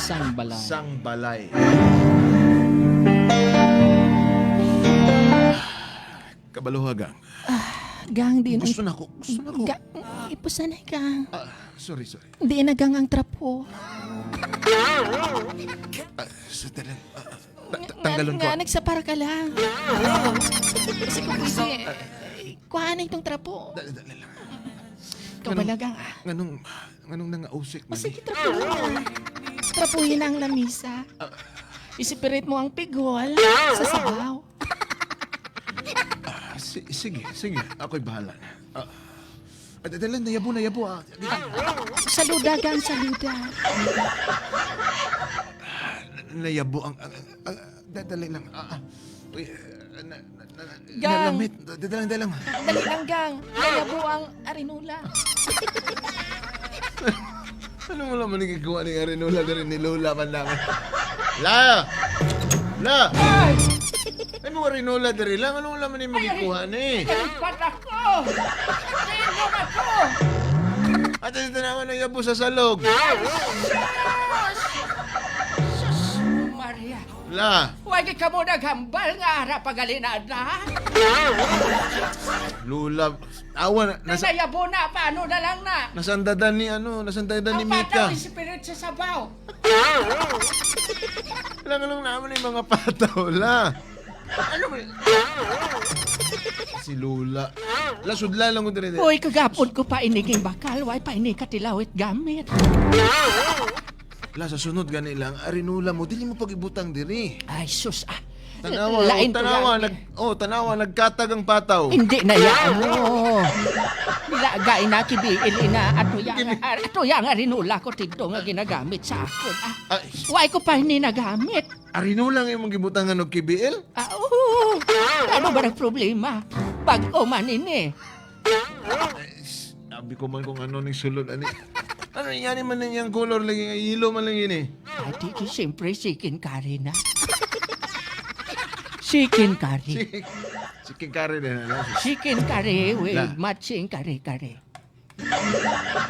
Sang balay. Sang balay. Kabaluhagang. Gang, di na. Gusto na ko. Gusto na ko. Gang, ipusanay gang. Ah, sorry, sorry. Di na gang ang trapo. Ah, sandali lang. Ah, tanggalon ko. Nga, nagsapara ka lang. Kasi kung pwede, kuhaan na itong trapo. Dali, dali lang. Ikaw bala gang ah. Nganong nangausik O man sige, trapuhin na. Trapuhin na ang lamisa. Isipirit mo ang pigol sa sabaw. Ah, sige, sige. Ako'y bahala na. Ah, dali lang, nayabo, nayabo. Ah. Saluda gang, saluda. Nayabo ang... Dali lang. Uy, na, na, na, Gang. nalamit. Dali lang, dali lang. Dali lang gang, nayabo ang arinula. Ano mo naman nagagawa ni Arinola na rin ni Lola man namin? La! La! Ay mo Arinola diri lang. Ano mo naman yung magikuha ni? Kalipat ako! Tingnan ako! At ito naman ang yabo sa salog. Sus! Sus, Maria! La! Huwag ka mo naghambal nga ara pagalinada. Lula. Awa na. Nasa, Nanayabo na, paano na lang na? nasa andadan ni ano, nasa andadan ni Ang Mika. pataw spirit sa sabaw. Lang lang naman yung mga pataw, la. Ano ba? Si Lula. La, sudla lang ko diri. Uy, kagapon ko pa iniging bakal, way pa ini katilawit gamit. La, sa sunod gani lang, arinula mo, dili mo pag-ibutang diri. Ay, sus, ah. Tanawa, oh, Lain to tanawa, lang. nag, oh, tanawa, nagkatag ang pataw. Hindi na yan. Oh. Nilagay na kibiil ina ato yang arinula ko tidto nga ginagamit sa akon. Ah, Ay, way ko pa hindi nagamit. arinula nga imong gibutangan og KBL? Ah, oo. Ano ba ang problema? Pag-o man ini. Ay, sabi ko man kung ano ning sulod ani. Ano yani man niyang color lagi nga yellow man lang yun eh. Ati, di, siyempre, chicken curry na. Chicken curry. Chicken curry din la. Chicken curry with La. matching curry-curry.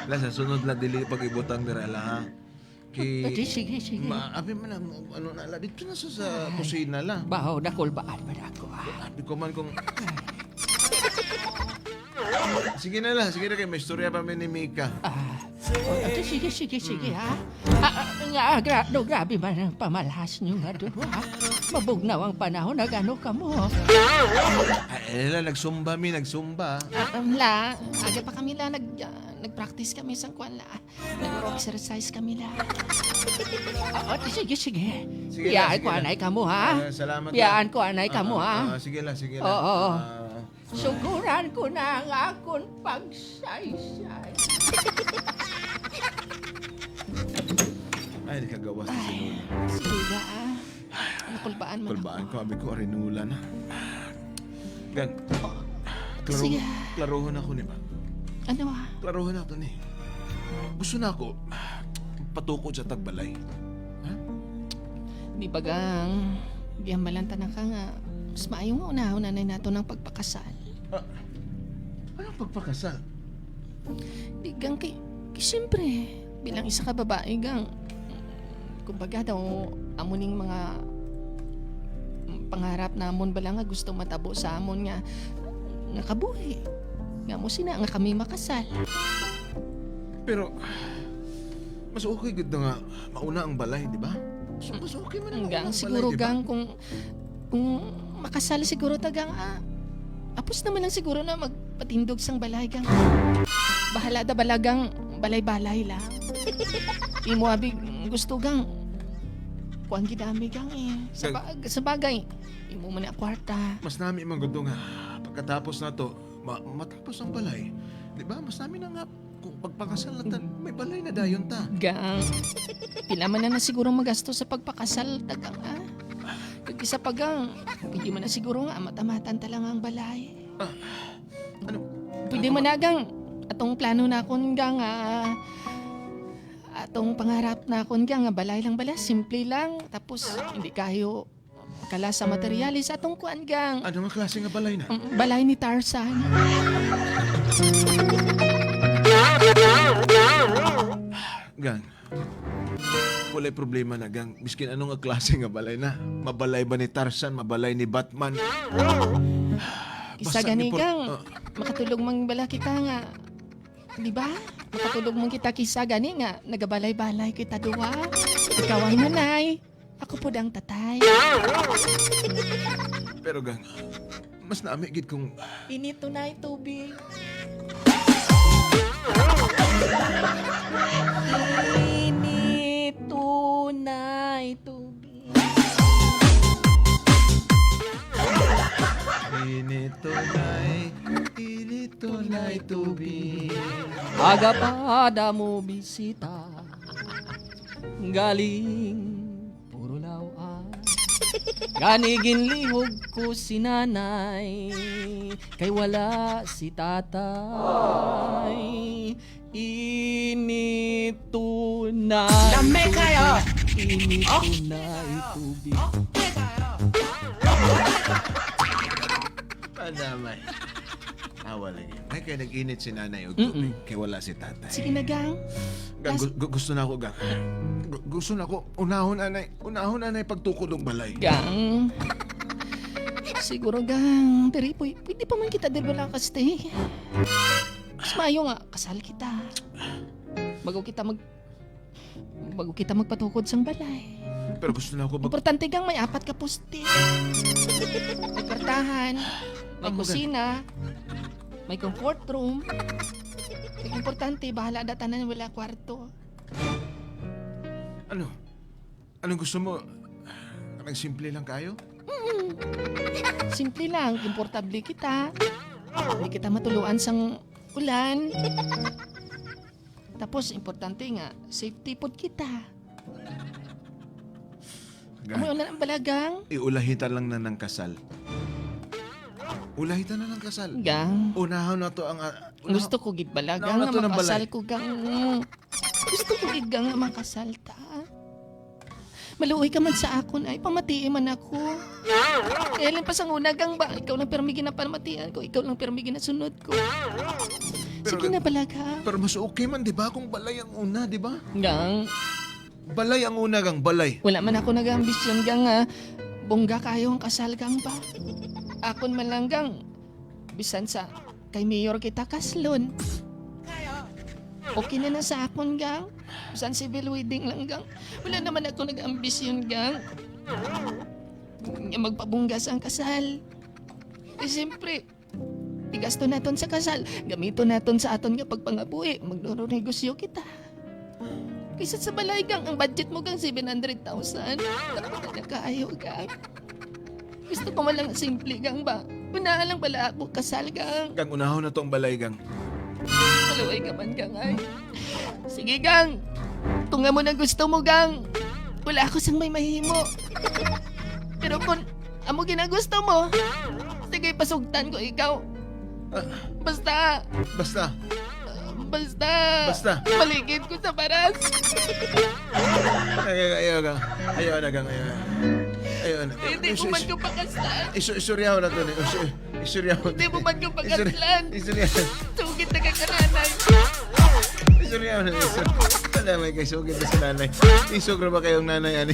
La sa sunod la dili pag ibutang dira la ha. Kay Ati, sige, sige. Ma, abi man ang- ano na la dito na sa kusina la. Baho na kulbaan ba na ako ah. Abi ko man kung Sige na la, sige na kay may istorya pa mi ni Mika. Ah, oh, ati, sige, sige, sige, ha? Ah, ah, nga, do, grabe man ang pamalhas nyo nga do, ha? Mabugnaw ang panahon, nagano ka mo. Ay, la nagsumba mi, nagsumba. La, aga pa kami la, nag-practice kami sa kwan la. Nag-exercise kami la. Ah, ati, sige, sige. Sige la, Biyaan sige ko la. anay ka mo, ha? Ah, salamat. la. Biyaan ko anay ka mo, ha? Ah, sige la, sige la. Oo. Ah, Suguran ko na ang akong pagsaysay. Ay, di kagawas na si Lola. Saluda ah. Nakulbaan man Kulbaan ako. ko, abi ko, arinula na. Gan, klaro, Sige. klarohon ako ni ba? Ano ah? Klarohon ako ni. Gusto na ako, patukod sa tagbalay. Di ba gang, gihambalan ta na ka nga. Mas maayo nga unahon na nato ng pagpakasal. Anong pagpakasal? Di gang, kay siyempre, bilang isa ka babae gang, kumbaga daw, amo ning mga pangarap namon bala nga gusto matabo sa amon nga nga kabuhi. Nga mo sina nga kami makasal. Pero, mas okay gud na nga mauna ang balay, di ba? So, mas okay man ang mauna Gang, ang balay, siguro di ba? gang kung makasal siguro ta gang apos naman lang siguro na magpatindog sang balay gang. Bahala da balagang balay-balay lang. Imo abi gusto gang kuan gidami gang eh. Sa, sa bagay, imo man na kwarta. Mas nami man gud nga pagkatapos na to, matapos ang balay. Di ba? Mas nami na nga kung pagpakasal na ta, may balay na dayon ta. Gang, pila man na na siguro magasto sa pagpakasal tagang ah. Kag isa pa gang, pwede man na siguro nga matamatan ta lang ang balay. Ano? Pwede man na gang, atong plano na akon gang ah, atong pangarap na akon gang nga balay lang bala, simple lang. Tapos hindi kayo kala sa materialis atong kuan gang. Ano nga klase nga balay na? Balay ni Tarzan. Gang, Walay problema na, gang. Miskin ano nga klase nga balay na? Mabalay ba ni Tarzan? Mabalay ni Batman? Isa Basta gani gang, Oh. makatulog mang bala kita nga. Di ba? Makatulog man kita kisa gani nga, nagabalay-balay kita duwa. Ikaw ang nanay, ako po ang tatay. Pero gang, mas naami gid kung Init na tubig. Init tunay tubig. Init tunay tubig. Aga pa mo bisita, galing puro lawa. Ganigin lihog ko si nanay, kay wala si tatay. Init tunay. Lami kayo! Init tunay tubig. Padamay. Awa lagi. Ay, kaya nag-init si nanay og tubig. Kaya wala si tatay. Sige na, gang. Gang, gusto na ako, gang. Gusto na ako. Unahon, anay. Unahon, anay, pagtukod og balay. Gang. Siguro, gang. Diri, pwede pa man kita diri wala ka stay. Mas maayo nga, kasal kita. Bago kita mag... Bago kita magpatukod sang balay. Pero gusto na ako mag... Importante gang, may apat ka poste. May kwartahan, may Amo, gang. kusina, may comfort room. Ang importante, bahala na tanan wala kwarto. Ano? Anong gusto mo? Parang simple lang kayo? Simple lang, komportable kita. Hindi kita matuluan sang ulan. Tapos, importante nga, safety pod kita. Gang, Amoy ulan ang balagang. iulahitan lang na ng kasal. Ulahitan na ng kasal. Gang, Unahon na to ang... gusto ko gid balagang Nauna nga to ng makasal balay. ko gang. Gusto ko gid gang nga makasal ta. Maluoy ka man sa akon ay pamatii man ako. Kaya lang pa sa una gang ba, ikaw lang permi ginapamatian ko, ikaw lang permi ginasunod ko. Pero- Sige na balaga. Pero mas okay man, di ba? Kung balay ang una, di ba? Gang, Balay ang una, gang. Balay. wala man ako nag-ambisyon gang ah. Bongga kayo ang kasal gang ba? Akon man lang gang. Bisan sa kay mayor kita kaslon. Okay na na sa akon gang. Bisan civil wedding lang gang. Wala naman ako nag-ambisyon gang. Nga magpabongga sa ang kasal. Eh siyempre, igasto naton sa kasal. Gamiton naton sa aton nga pagpangabuhi. Magnuro negosyo kita. Kaysa sa balay gang, ang budget mo gang 700,000. Dapat na kaayo gang. Gusto ko man lang simple gang ba? Unaan lang pala ako kasal gang. Gang, unahon na to ang balay, gang. Maluway ka man gang ay. Sige gang. Tunga mo na gusto mo gang. Wala ako sang may mahimo. Pero kung amo ginagusto mo, sige pasugtan ko ikaw. Basta, Basta. basta. Basta. Maligid ko sa baras. Ay, ay, ayaw, gang. Ayaw na, gang. Ayaw na. Ayaw na. Hindi mo man ko pakaslan. Isuryaw na to ni. Isuryaw. Hindi mo man ko pakaslan. Isuryaw. Sugit na kakananay. Isuryaw na. Wala may kay sugid na sa nanay. Isog ra ba kayong nanay ani?